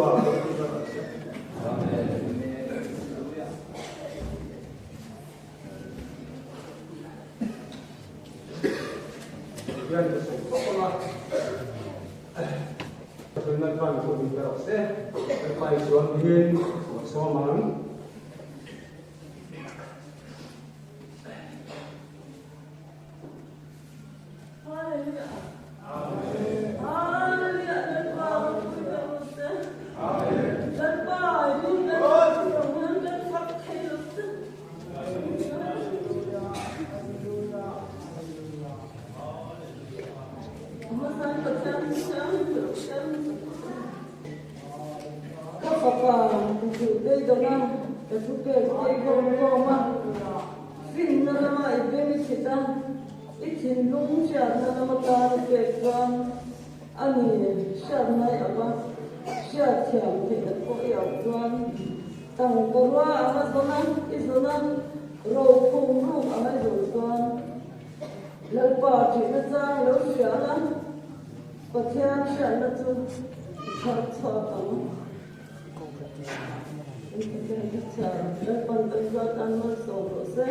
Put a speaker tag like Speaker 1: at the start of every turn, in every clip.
Speaker 1: Isua ropui ber rawh se.
Speaker 2: Amen.
Speaker 1: Hian ka sawi tawp ang a. Pathian Lalpa mi pawh min pe rawh se. Lalpa Isua hmingin ka sawm ang.
Speaker 3: Ka fapa duh beidawna ka thupek te i khawm khawm a, finna lama i beng i chhit a, i thinlung hriatna lama tan i pek chuan a ni hriatna i auh a, hriatthiam theihna pawh i auh chuan tangka rua anga zawn a, i zawn a, rokhum ruk anga i zawn chuan Lalpa thihna chang lo hria la, Pathian hriatna chu i chhar chhuak ang. Pathian ka chhiar, Lalpan kan zual tan malsawm rawh se.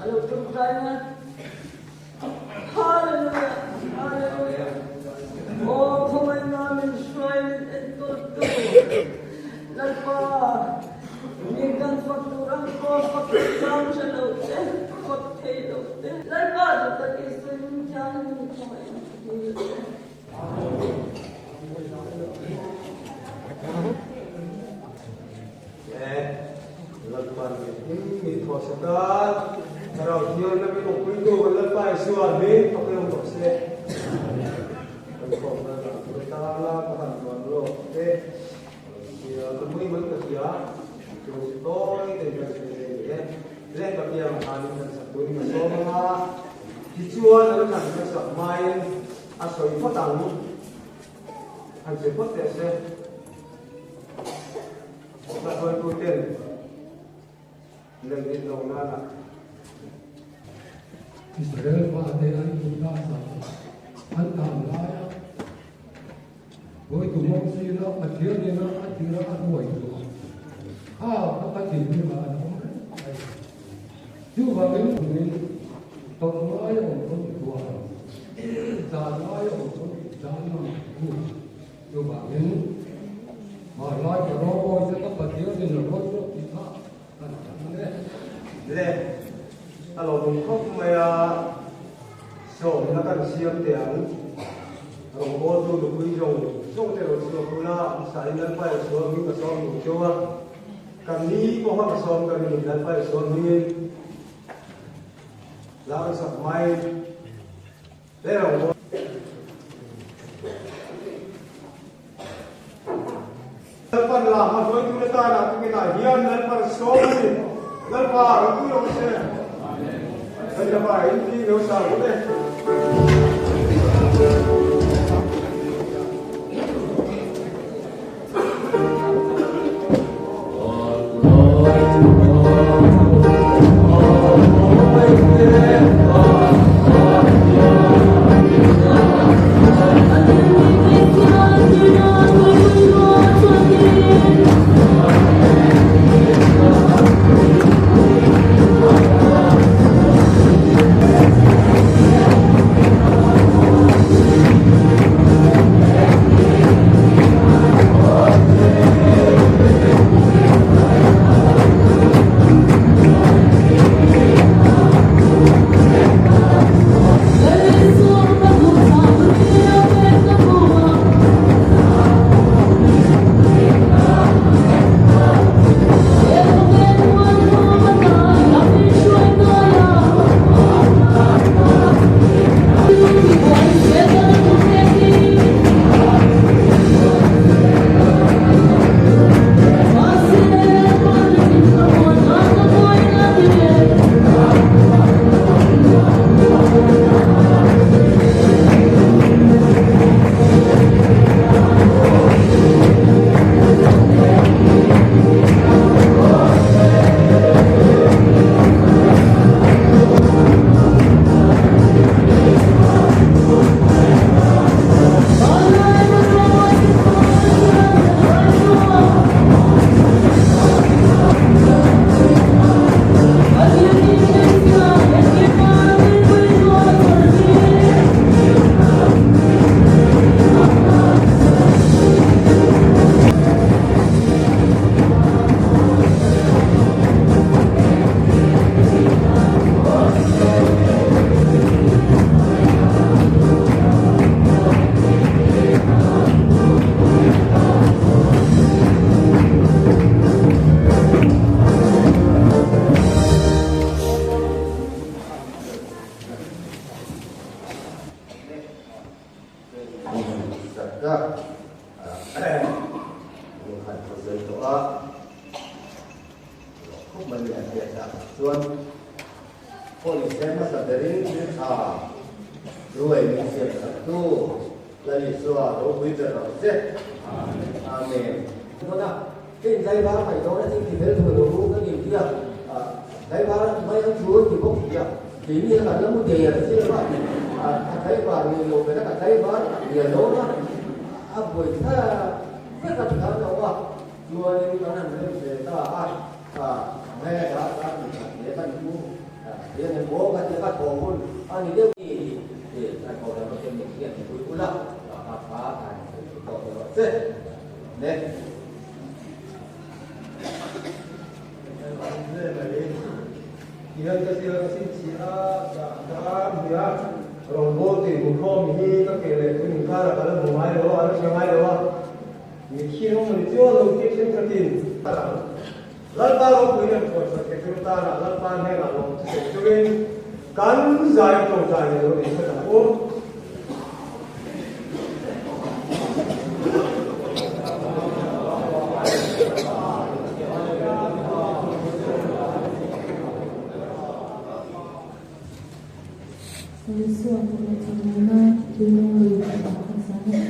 Speaker 3: A lo ṭawngṭai na. Hallelujah! Hallelujah! Aw khawngaihna min hruai min enkawltu Lalpa, mi kan fak tur ang pawh fak chang hre lo te, fak thei lo te. Lalpa duh tak Isua in thianghlim min khawngaihna ka dil che.
Speaker 1: Lalpa min him min thawhsak a, Thlarau Thianghlim min awmpuitu kan Lalpa Isua min fak reng rawh se. Kan khawmna dan tur atana ka han zuan lawk te ka hmui man ka hria, chu tawi te kan sawi ve ni e. Lehkha piang hanin kan sak turin ka sawm ang a, tichuan a la thlan kan sak hmain a sawi phawt ang, han sawi phawt teh se. Hla hruaituten lengin lo nana.
Speaker 4: Israel fate an indah sak an tan laia Bawitu Mawmsina Pathian ina a tira a hruai tur kha kha ka thinlungah an awm reng mai. Chuvangin nin tawrh ngai a awm pawn i tuar ang, zan ngai a awm pawn i zan ang u. Chuvangin, hmanlai ka rawngbawi te ka Pathian in a rawn zawk tih kha kan hre ang e.
Speaker 1: Le, a lo dum khawp mai a, sawmna kan siam teh ang. Rawngbawltu nupui zawng zawng te lo chhuak ula, Sain Lalpa Isua hming ka sawm duh cheu a, kan ni pawha ka sawm ka rin Lalpa Isua hmingin la ka sak mai. Le rawngbawltu. Lalpan la hma hruaitu na tan ah tukin ah hian Lalpan sawm a ni. Lalpa ropui rawh se. Kan lama in ti lo sa rawh le.
Speaker 2: a, khawp mai mi an hriat tak chuan pawh ni se hmasa berin thil tha ruai min siam sak tu Lal Isua ropui ber rawh che. Amen.
Speaker 5: Hmuna train driver mai dawn a thil ti fel thu lo kan intia a, driver mai ang thu an ti bawk si a, keini kha kan la mu der si lo a, a driver nih loh bera ka driver lian dawn a, a buai thlak vek a ti khan a awm a, chuanin kan han rem ve ta a, a nge ka ka ti khat hle ka ni u, hian emaw ka tia ka thawh hun a ni deuh ni tih ka thawh lam atang min hian ti pui ula, ka kha kan tawh rawh che. Ne.
Speaker 1: Tihian ka zir a chhinchhiah a, dah ta hmuh a, rawngbawl tih hmuhkhawm hi ka ke leh tun inkarah ka la hmu ngai lo a, a la hre ngai lo a, mitthi rawng ni chiau lo tih thenkhatin a lang. Lalpa ropui leh thuaithuai thei tur tana Lalpa hnenah lawm chu sawi turin kan zai tawngtai leh lo inhre ang u.
Speaker 6: Isua kawng chungah tui lung lui a awm a.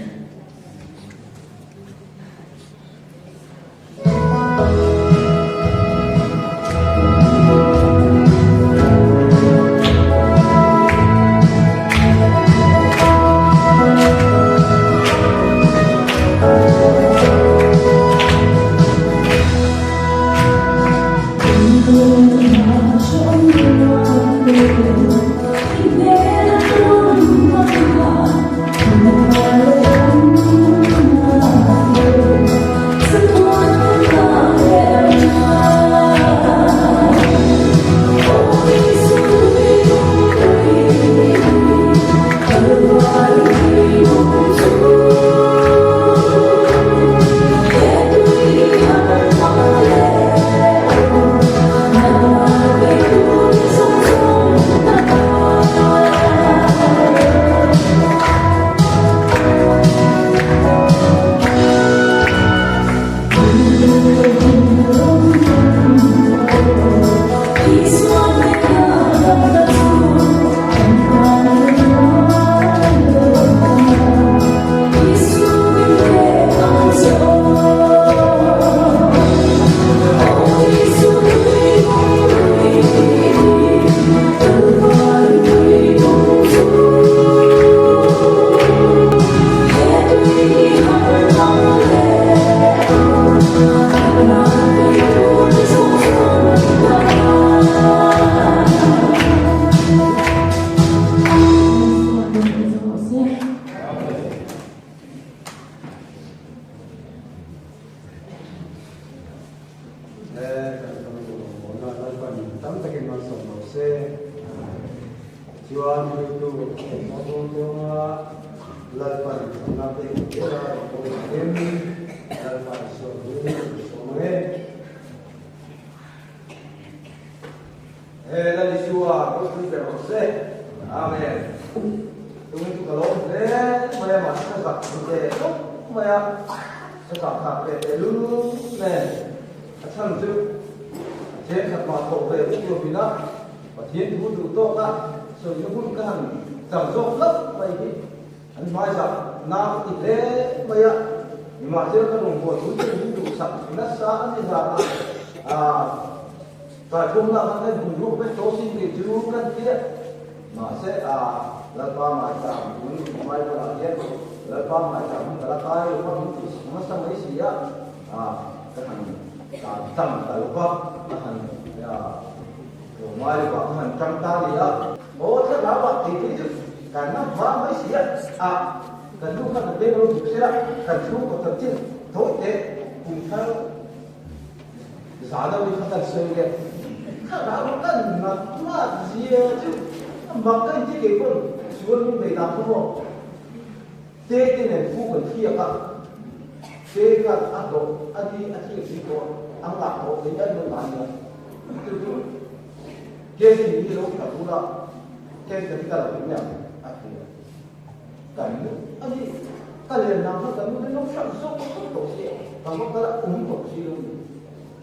Speaker 5: Ka len nang kha ka nu te lo hralh zawk tawh tawh se, ka va kal a awm tawh si lo ni.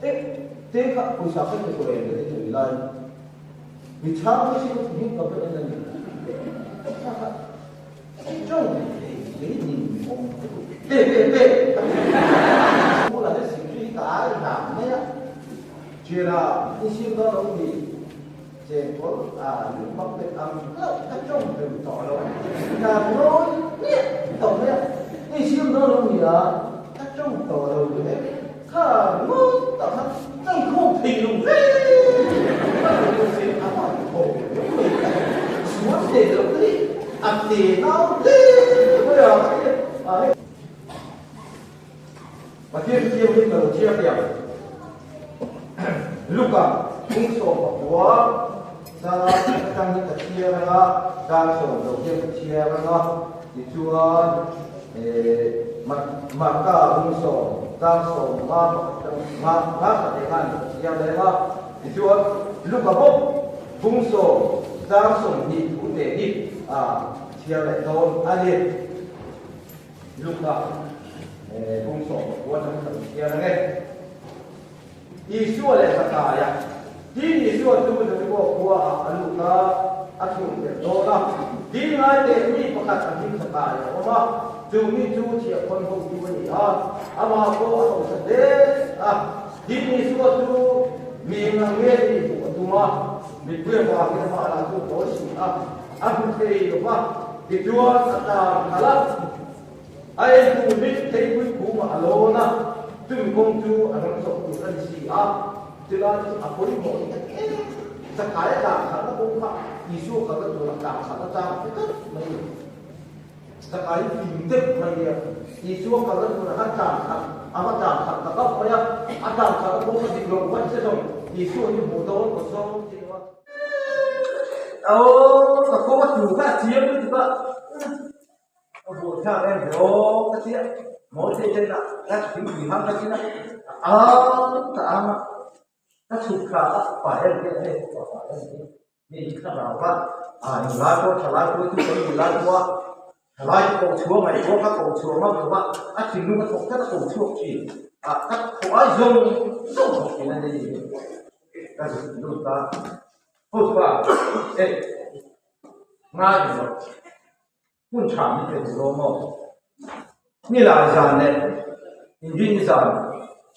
Speaker 5: Te te kha pawisa kha pe tawh em ka ti tui lai. Mi chhang mai si ka hming ka va en a ni. Kha kha tawng thei lei nin awm ka duh. Pe pe pe ka ti. Bulah hian sikri hi ka ai hlang mai a. Thiana i sim dawn lo ni. Chengkawl a lung bang pet ang hlauh ka tawng deuh tawh lo. Ka ngawi hmiah tawh mai a. I sim dawn lo ni a, ka tawng tawh lo le. Kha ngawi tak kha ka inkhawm thei lo ve. Ka lo duh che a van thaw lo mai ka sual ve lo ka ni. A te nau hle mai a.
Speaker 7: Pathian thianghlim ka lo chhiar teh ang. Luka phung 19 chang atang hi ka chhiar anga, chang sawm lo hian ka chhiar anga, tichuan Marka phung sawm chang 15 pakhat atang nga nga khat leh nga ka chhiar leh anga, tichuan Luka bawk phung 10 chang 20 thu te hi chhiar leh dawn a ni. Luka kung 19 atang ka chhiar ang e. Isua leh Zakaia. Tin Isua chu Jeriko khua ah a lut a, a chhung tel dawn a. Tin ngai teh mi pakhat a hming Zakaia a awm a, chu mi chu chhiahkhawn hotu a ni a, amah pawh a hausa hle a. Tin Isua chu mi engang nge tih hmuh a tum a, mipui avangin amah lah chu a tawi si a, a hmu thei lo va, tichuan a tan khalh a. A eitu hi theipui khumah a lawn a, chumi kawng chu a ram zawh tur a ni si a, chulai chu a pawimawh ni tak em. Zakai a tlan khalhna kawng kha Isua kalna tura tlan khalhna chang a hre tlat mai a ni. Zakai fing deuh mai nia, Isua kalna tura khan tlan khalh a va tlan khalh ta kauh mai a, a tlan khalhna kawng kha dik lo vaih se zawng Isua hi hmuh dawn kaw zawng chi lo a. Aw ka kawng a tu kha a chiang lutuk a. A buai thlak em ve aw ka tia mawi te ten a ka thingpui hang ka chin a a ta ang a ka chhuk thla a pa em te hei pa pa em te mi thla rau va a in lai pawh tha lai pawh chu kan in lai pawh a tha lai chu ko chhuah mai pawh ka ko chhuah ngam lo va a thinlung a thawk tlat a ko chhuak thin a ka thawh ai zawng zawng thawk thin a ni ka zuk lut a hotupa eh ngai lo. Hmun tha min pe duh lo maw? Ni lai zan leh inrin zan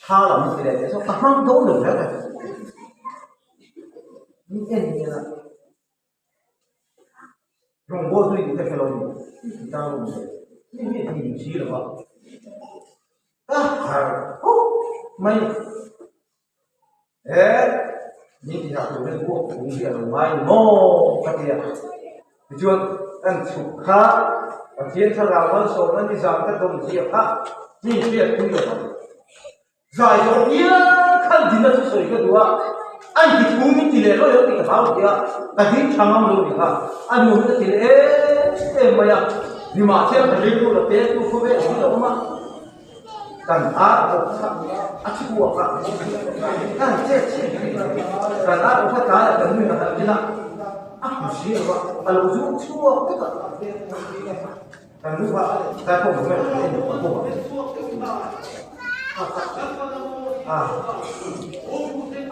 Speaker 7: tha lam min ti leh teh zawk ka hmang dawn lo hle ka ti. Min en hian a rawngbâwl tui tih ka hre lo ni, i tan lo ni, mi hi a hlim si lo va, ka harh khawp mai. He ni ti hah tur hian buak phung hi a lo ngai ni maw ka ti a. Tichuan kan chhuk kha Pathian thlarau malsawmna nizam ka dawm zia kha mi hriat pui lo ang. Zai zawh hian khan dina chu sawi ka duh a, an ti thu min ti leh lawi ang tih ka hlau ti a, ka ding tha ngam lo ni kha a nu hi ka ti leh em em mai a, nimahsela ka rilru la pek tu khawvel hi a awm a. Kan ar pawh kha a chhuak a, kan chet chhet kan ar pawh kha tlaiah kan nuih a han en a, a hmu si lo va, a lo zum chhuak vek a. Kan nu kha tlai pawh hmu mai en a pawh a,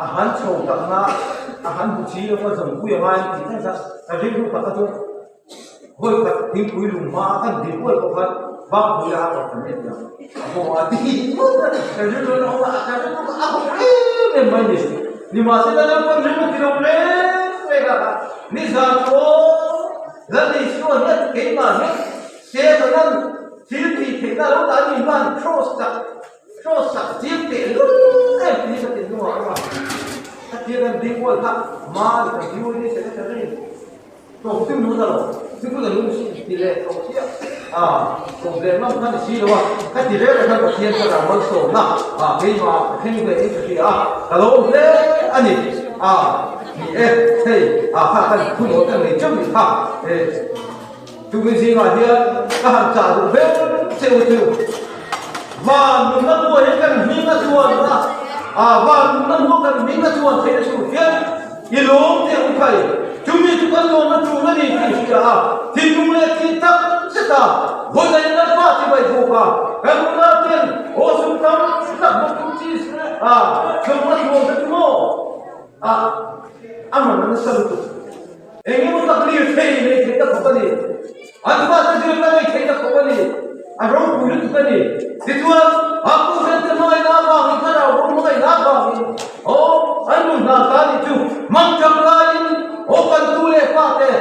Speaker 7: a han chho takna a han hmu si lo va, zawmpui a ngai tih khan kha ka rilru tak a chu. Hawi khat thingpui lung hma a kan dil huai pawh khan bangpui a rawn kan en ang. A haw a ti ngawt a, kan rilru a awm a, kan rilru a haw em em mai ni. Nimahsela Lalpawn rilru ti lo reng reng a, nizan pawh Lal Isua hian keimah hian Setanan thil tih theihna lo dah ni hman cross sak cross sak chiang teh lul em tih hi ka thinlungah a awm a. Khatia kan ding huai kha Mali kan DOD Secretary Tawp chu nu ta lo, chu chu ka lung si ti leh tawh chiah a, tawp leh ngam kha ni si lo a, ka ti reng khan Pathian ka ram malsawmna a keimah ka thleng ve in ka hria a, ka lo awm hle a ni a, ni e, hei a kha kan thunawn kan nei teuh ni kha e, chumi zingah hian ka han chah duh ber che u chu van nunna hmuah hi kan hming a chuan a, a van nunna hmuah kan hming a chuan theih a chu hian. I lawm teh u khai, chumi chu kan lawmna tur a ni tih hria a, thinlung leh thih tak zet a, vawiin Lalpa chi. chibai buk a, kan unau ten aw sum tam tak bawk chu cheese a sum a thuam te chu maw a a man a nasa lutuk. Eng emaw tak lir thei nei thei ta khawp a ni. An fate zirna nei thei ta khawp a ni. A ropui lutuk a ni. Tichuan, a kohhran te hmangaihna avangin, thlarau ro hmangaihna avangin, aw, an nu hna ta nih chu hmang tangkaiin, aw, kan tu leh fate,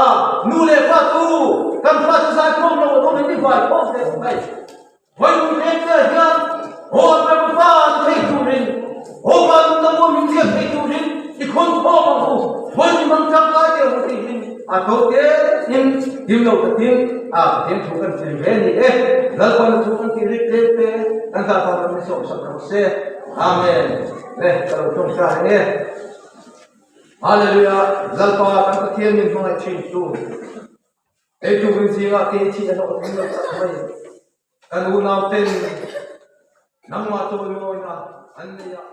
Speaker 7: a, nu leh pa tu, kan fate zaikhawm lo an awm hi ni vai khawm teh mai. Vawiin tlem te hian aw an ram fa an thei turin, aw van nunna pawh min ziak thei turin i khawn khawm ang u, vawiin hmang tangkai teh ang u tiin a tho te in him lo takin a Pathian thu kan thlir ve a ni e. Lalpa na thu kan tih rik tlem te kan zah ta ram ni sawm sak rawh se. Amen. Le ka lo tawngtai ang e. Hallelujah. Lalpa kan Pathian min hmangaih thin tu. Hei tukin zingah kei thi a hlawh thei lo tak mai. Kan unau ten nangmah chawimawina an nei a.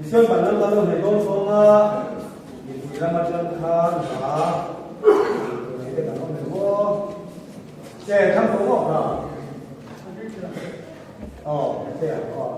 Speaker 7: Tichuan ban lam kan lo hnaih dawn chhawng a, mipui lam atang khan hla tur nei te kan awm em aw? Che thang tawh maw hla? Aw, che aw.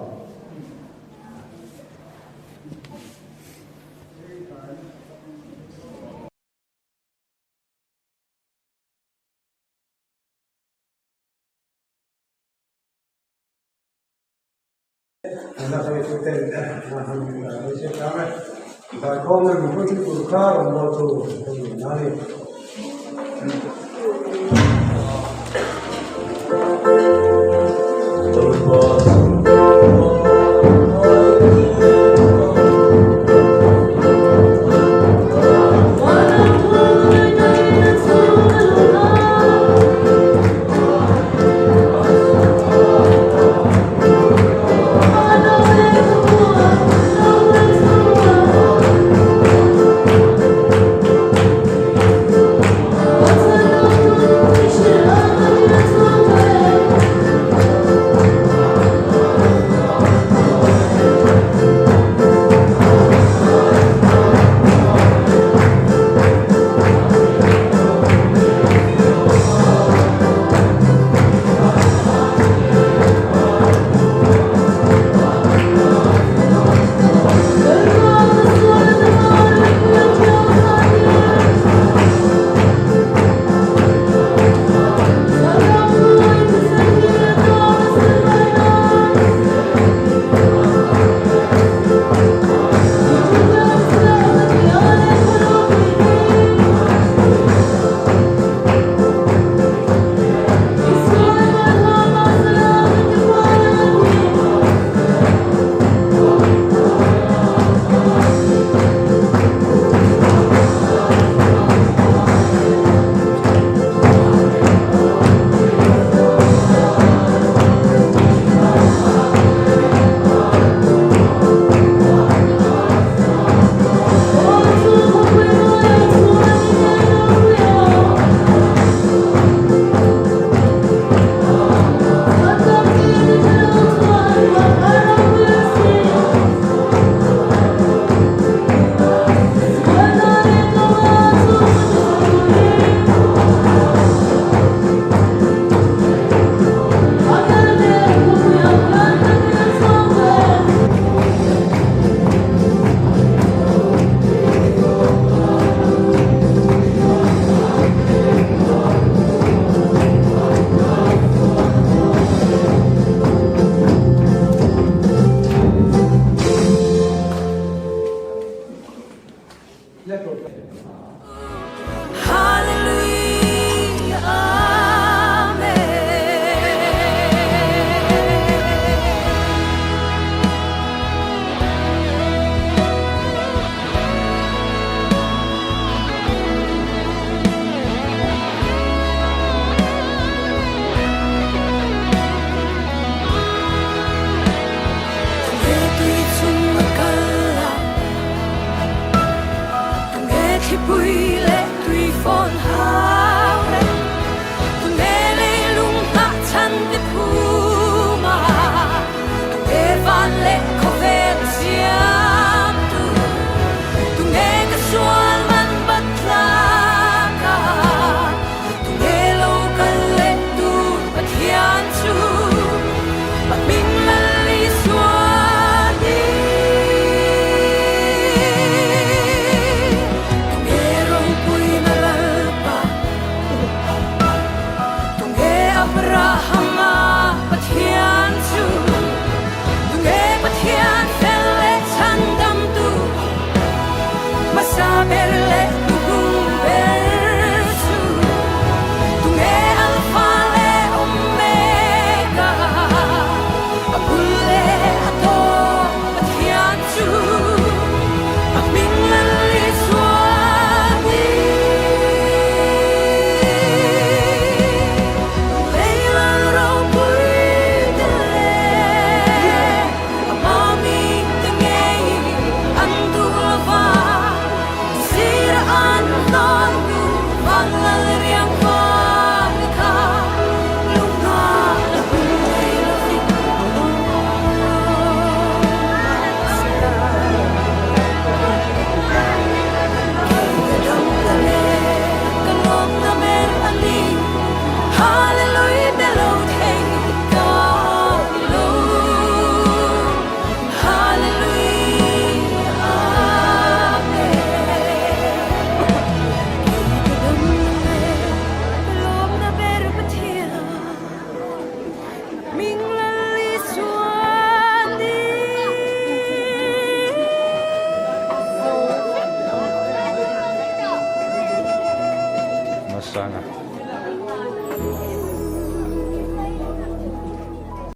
Speaker 8: Abraham.